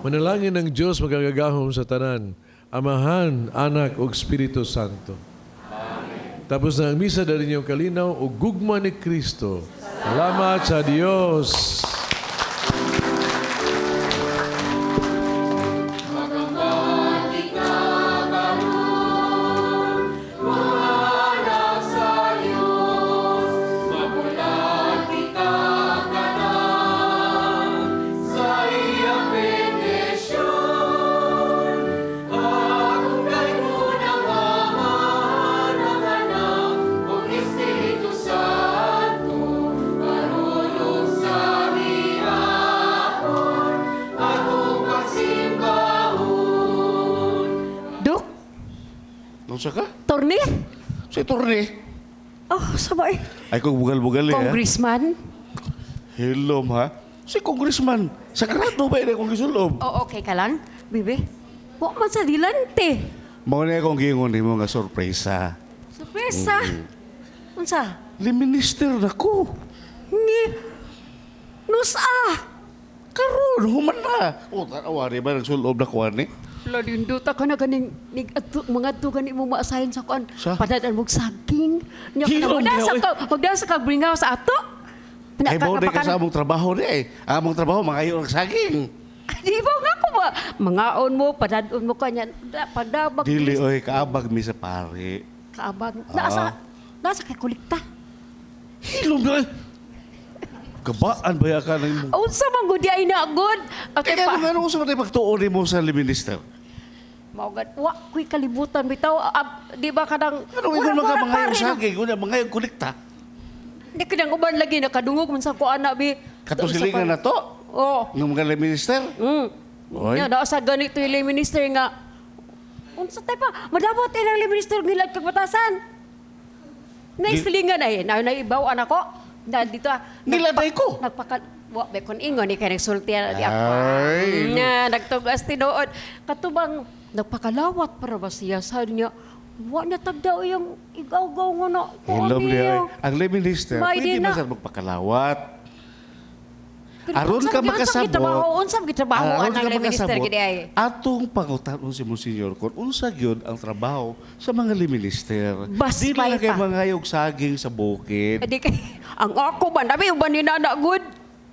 Manalangin ng Diyos magagagahom sa tanan, Amahan, Anak ug Espiritu Santo. Amen. Tapos na ang misa, dali ninyong kalinaw ug gugma ni Kristo. Salamat sa Dios. Dok, Unsa ka? Torne? Si Torne. Oh, sabay. Ay kung bugal-bugal eh. Ha? Congressman? Hello, ha? Si congressman. Sagrado ba yun akong gisulob? Oh, okay ka lang, bebe. Wa man sa dilante. Mao na akong giingon nimo nga sorpresa. Sorpresa. Unsa? Li minister na ko. Ni. Nusa. Karon human na. O tanawa ba nagsulob na ko ani? Lalindota ka na ganing nig adto mga adto gani mo maasahin sa kuan. Sa? Padadan mo saging. Nya ka Hilom magdasa niya, oy. ka, magdasa ka bringaw sa ato. Ay mo ka sa among trabaho ni eh. Ang among trabaho mangayo og saging. Di ba nga ko ba? Mangaon mo, padadon mo kanya, padabag. Dili oy kaabag mi sa pare. Kaabag. Nasa, nasa kay kolekta. Hilom na. Gabaan ba ya ka ng imong? Unsa man gud ay na good. Okay Kaya pa. ano ano sa man pagtuon nimo sa minister? Mao gad wa ko'y kalibutan bitaw. Di ba kanang Ano ingon man ka mangayo saging, una mangayo kolekta. Di kanang uban lagi nakadungog man sa kuan na bi. Kato silingan na to. Oh. Ng mga minister. Oy. Ya, naa sa ganito yung minister nga. Unsa tay pa? Madabot ilang minister ngilad kag batasan. Naisilingan ay na naibaw anak ko. Na dito ah. Niladay ko. Nagpaka wa be kon ingon ni kay nagsulti na di ako. Ay. Na nagtugas tinuod. Katubang nagpakalawat para ba siya sa niya. Wa na tagdaw yung igaw-gaw nga na. Hello, Kuan Ang lay minister, May pwede di man na. sa magpakalawat. Pero Aron ka makasabot. Unsa gitrabaho Aron ang ka lay minister makasabot, gid ay. Atong pangutan-on si Monsignor kung unsa gyud ang trabaho sa mga lay minister. Bas Dili may na kay pa. mangayog saging sa bukid. Di kay ang ako ba nabi uban ni nana good.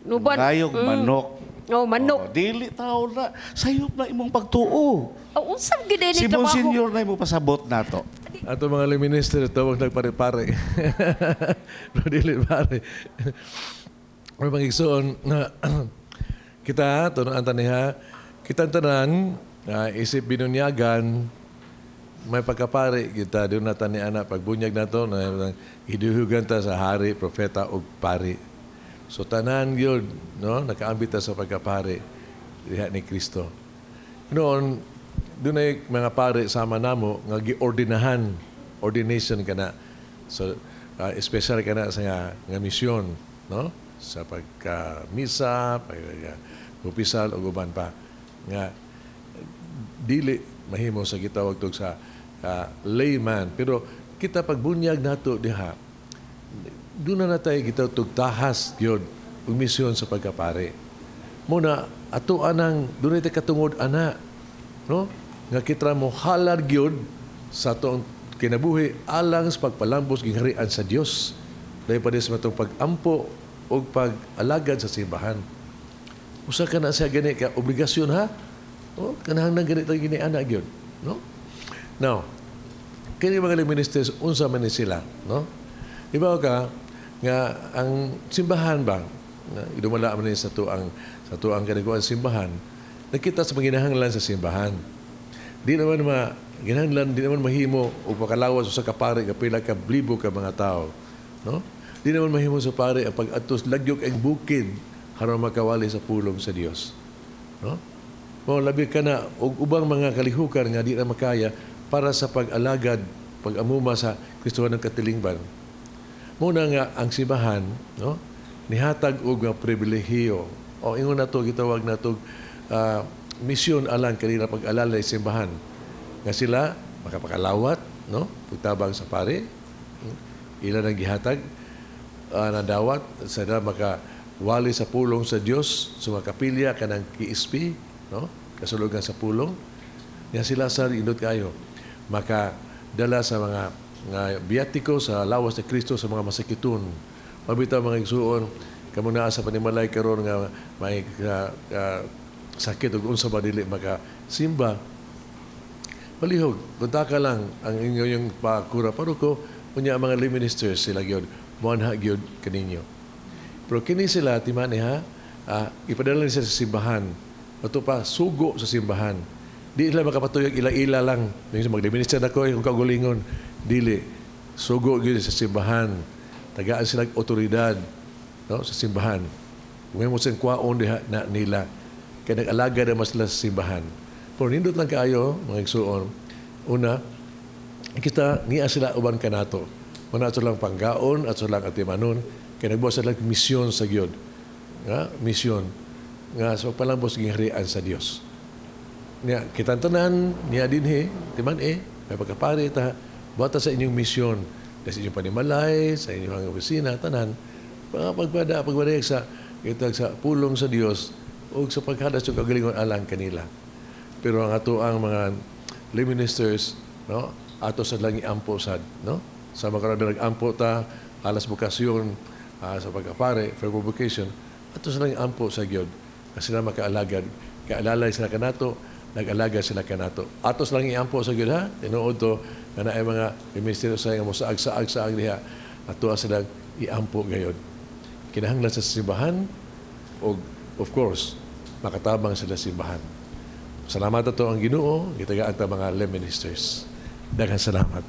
Uban. Mangayog manok. Oh, manok. Oh, dili tao na. Sayop na imong pagtuo. Oh, unsa gid ni Si trabaho? Monsignor na imo pasabot nato. Ato mga lay minister, tawag nagpare-pare. Pero dili pare. Or mga igsoon, na kita, tunuan taniha, kita tanan, isip binunyagan, may pagkapare kita, doon na tani anak, pagbunyag na to, na, hiduhugan ta sa hari, propeta, ug pari. So tanan yun, no? Nakaambit ta sa pagkapare diha ni Kristo. Noon, doon ay mga pare sama namo nga giordinahan, ordination ka na. So, special ka na sa nga misyon, no? Sa pagka-misa, pagka-upisal, o uban pa. Nga, dili mahimo sa gitawag tog sa layman. Pero kita pagbunyag nato diha, Doon na natay gitawag tahas gyud ug misyon sa pagkapari. Muna ato anang doon na katungod ana, no? Nga kita mo halad gyud sa atong kinabuhi alang sa pagpalambos gingharian sa Dios. Dahil pa sa matong pag-ampo o pag-alagad sa simbahan. Usa ka na siya gani ka obligasyon ha? O, kanahanglan gani tayo gini ana gyud, no? Now, kini mga ministers unsa man ni sila, no? Ibaw ka nga ang simbahan ba nga idumala man ni sa tuang kaniguan simbahan, nakita sa panginahanglan sa simbahan. Di naman ma ginahanglan, di naman mahimo og pakalawas sa kapare nga pila ka libo ka mga tao, no? Di naman mahimo sa pare ang pag-atos lagyok ang bukid aron makawali sa pulong sa Dios, no? Mo labi ka na og ubang mga kalihukan nga di na makaya para sa pag-alagad, pag-amuma sa Kristohanong katilingban. Muna nga ang simbahan, no, nihatag og nga pribilehiyo o ingon nato gitawag nato misyon alang kanila pag-alala sa simbahan nga sila makapakalawat, no, pagtabang sa pare, ila nang gihatag nadawat sa maka wali sa pulong sa Dios sa mga kapilya kanang KSP, no, kasulugan sa pulong nga sila sa indot kayo maka dala sa mga nga biyatiko sa lawas ni Kristo sa mga masakiton. Mabitaw, mga igsuon, kamo naa sa panimalay karon nga may sakit ug unsa ba, dili maka simba, palihog kontaka lang ang inyong pakura paroko. Unya ang mga lay ministers, sila gyud moanha gyud kaninyo. Pero kini sila timani ha, ipadala ni sila sa simbahan. Ato pa sugo sa simbahan. Di sila makapatuyag ila-ila lang. Yung mag-minister na ko yung kagulingon, dili sugo gyud sa simbahan. Tagaan sila og otoridad, no, sa simbahan. Kung may mo siyang kwaon diha na nila kay nag-alaga naman sila sa simbahan. Pero nindot lang kaayo, mga igsuon. Una, kita niya sila uban kanato. Muna ato lang panggaon, ato lang atimanon, kay nagbuhat sila misyon sa gyud. Nga misyon nga sa pagpalambos gingharian sa Dios. Niya kitang tanan niya dinhi, timan eh, may pagkapari ta, buhata sa inyong misyon, sa inyong panimalay, sa inyong opisina, tanan, mga pagpada, pagpadayag sa kita sa pulong sa Dios o sa paghadas yung kagalingon alang kanila. Pero ang ato ang mga lay ministers, no, ato sa lang iampo sad, no? Sa mga nag-ampo ta alas bokasyon sa pagkapare for vocation, ato sa lang iampo sa gyud nga sila makaalagad, kaalalay sila kanato, nag-alaga sila kanato. Ato sa lang iampo sa gyud ha, tinuod to nga naay mga ministeryo sa nga mosaag saag saag diha, ato sila iampo gayod. Kinahanglan sa simbahan og of course makatabang sila simbahan. Salamat ato ang Ginoo, gitagaan ta mga lay ministers. Daghang salamat.